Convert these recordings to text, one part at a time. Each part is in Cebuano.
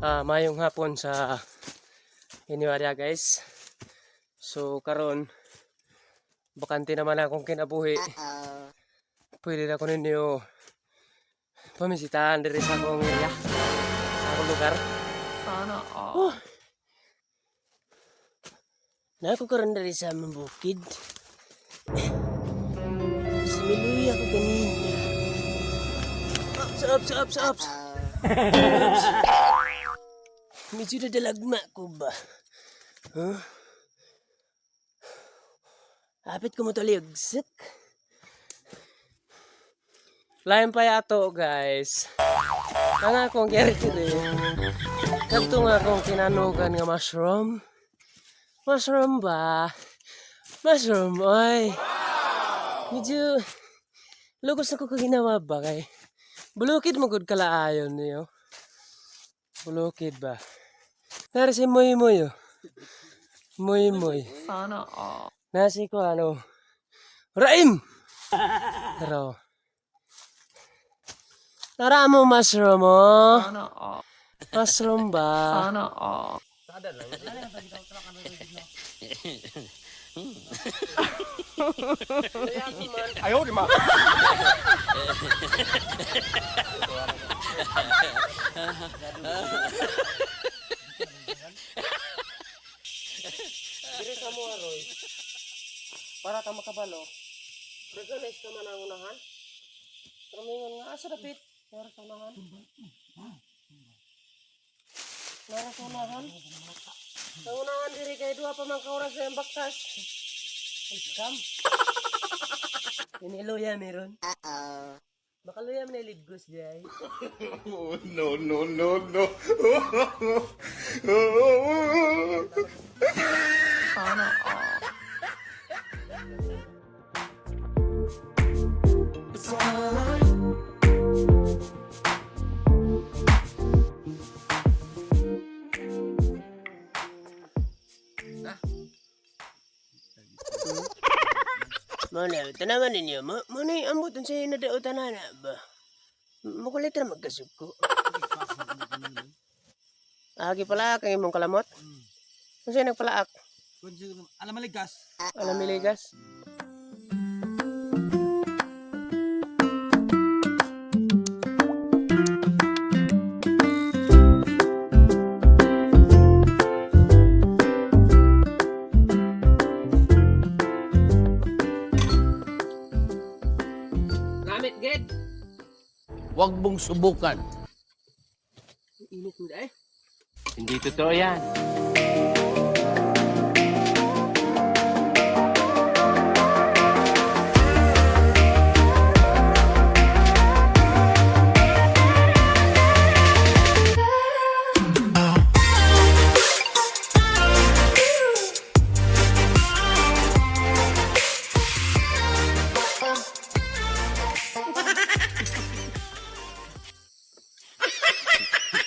Mayong hapon sa inyo area, guys. So karon bakante naman akong kinabuhi. Pwede na ko ninyo pamisitahan diri sa akong area, sa akong lugar. Sana all. Oh. Na ako karon diri sa among bukid. Similuya ko kanina. Ups, ups, ups, ups. Ups. Medyo nadalagma ko ba? Huh? Apit ko mo taligsik. Lain pa yato, guys. Ang akong gyari diri. Kadto nga akong kinanugan nga mushroom. Mushroom ba? Mushroom, oy. Medyo lugos ako kaginawa ba kay bulukid mo gud kalaayon niyo. Bulukid ba? Nara si Moy Moy, oh. Moy Moy. Sana all. Nasi ko ano. Raim! Pero Nara mo mushroom, oh. Sana all. Mushroom ba? Sana all. Diri sa mo, Roy. Para ka makabalo. Recognize ka man ang unahan. Pero mingon nga asa dapit. Nara sa unahan. Nara sa unahan. Sa unahan diri kay duha pa man ka oras sa baktas. Ay, scam. Ini luya meron. Baka luya man iligos di ay. Oh, no, no, no, no. Sana all. Mo na, tanawan ninyo. Mo na yung ambot sa inadautan na ba? Makulit na magkasuko. Agi pala ang imong kalamot. Kung sa'yo nagpalaak? Alam maligas. Alam miligas. Gamit, gid. Huwag mong subukan. Init mo eh. Hindi totoo yan.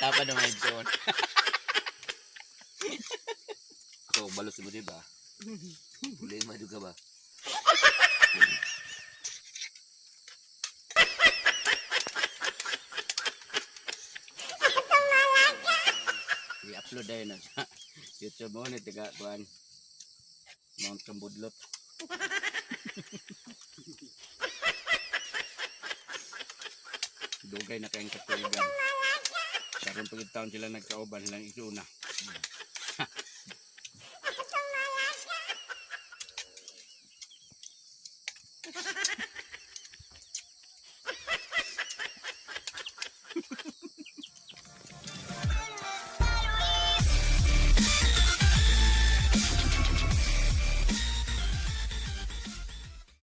Tapa naman ito. Ako, balos mo, di ba? Problema juga ba? I-upload dahil na sa YouTube mo ni tiga kuan Mount Kambudlot. Dugay na kayong katuigan. Karon pag taon sila nagkauban lang isuna.